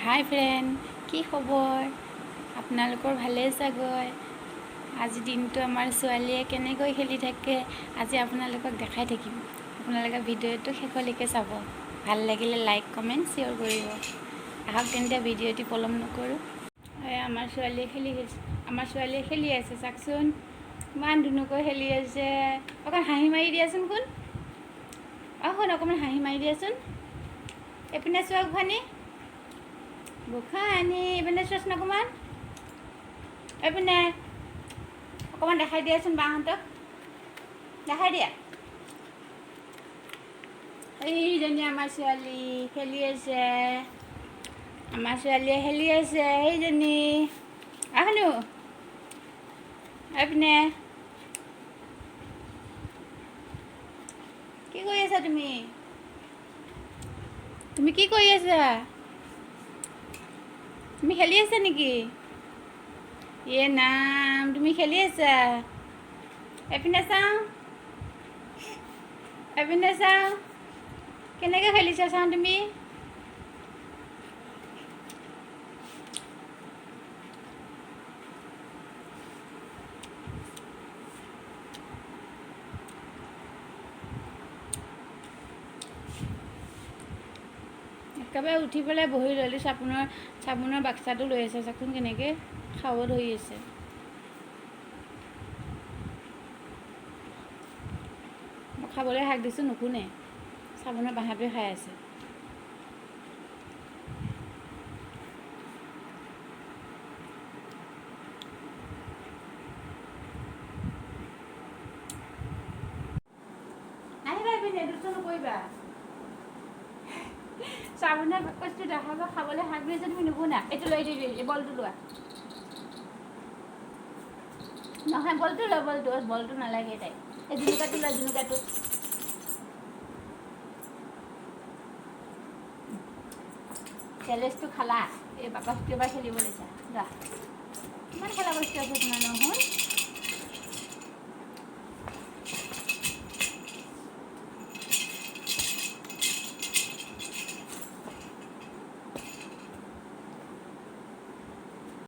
হাই friend, কি খবৰ আপোনালোকৰ? ভালেই চাগৈ। আজি দিনটো আমাৰ ছোৱালীয়ে কেনেকৈ খেলি থাকে আজি আপোনালোকক দেখাই থাকিম। আপোনালোকে ভিডিঅ'টো শেষলৈকে চাব, ভাল লাগিলে লাইক কমেণ্ট শ্বেয়াৰ কৰিব। আহক তেন্তে ভিডিঅ'টি পলম নকৰোঁ। এই আমাৰ ছোৱালীয়ে খেলি, আমাৰ ছোৱালীয়ে খেলি আছে, চাওকচোন ইমান ধুনীয়াকৈ খেলি আছে। অকণ হাঁহি মাৰি দিয়াচোন কোন, অঁ শুন, অকণমান হাঁহি মাৰি দিয়াচোন। এইপিনে চোৱা গোসানী, গোসানী এইপিনে চোৱাচোন অকণমান, এইপিনে অকণমান দেখাই দিয়াচোন বাহঁতক, দেখাই দিয়া। এইজনী আমাৰ ছোৱালী খেলি আছে, আমাৰ ছোৱালীয়ে খেলি আছে সেইজনী। আহনো এইপিনে, কি কৰি আছা তুমি? তুমি কি কৰি আছা? তুমি খেলি আছা নেকি? এ নাম, তুমি খেলি আছা? এইপিনে চাওঁ, এইপিনে চাওঁ, কেনেকৈ খেলিছা চাওঁ তুমি। একেবাৰে উঠি পেলাই বহি ল'লোঁ, চাবোনৰ চাবোনৰ বাক্সাটো লৈ আছে, চাচোন কেনেকৈ খাব ধৰি আছে। মই খাবলৈ শাক দিছোঁ, নুশুনে, চাবোনৰ বাঁহটোৱে খাই আছে। নাহিবা এইপিনে, দুষ্ট নকৰিবা। চাবোনৰ বাকচটো দেখাব, খাবলৈ শাক দিছে, তুমি নুশুনা। এইটো লৈ দিবি, এই বলটো লোৱা। নহয়, বলটো লোৱা, বলটো, বলটো নালাগে তাই। এই জুনুকাটো লোৱা, জুনুকাটো। চেলেজটো খালা, এই বাকচটো এবাৰ খেলিব লৈছা। যোৱা, কিমান খেলা বস্তু আছে তোমাৰ নহয়।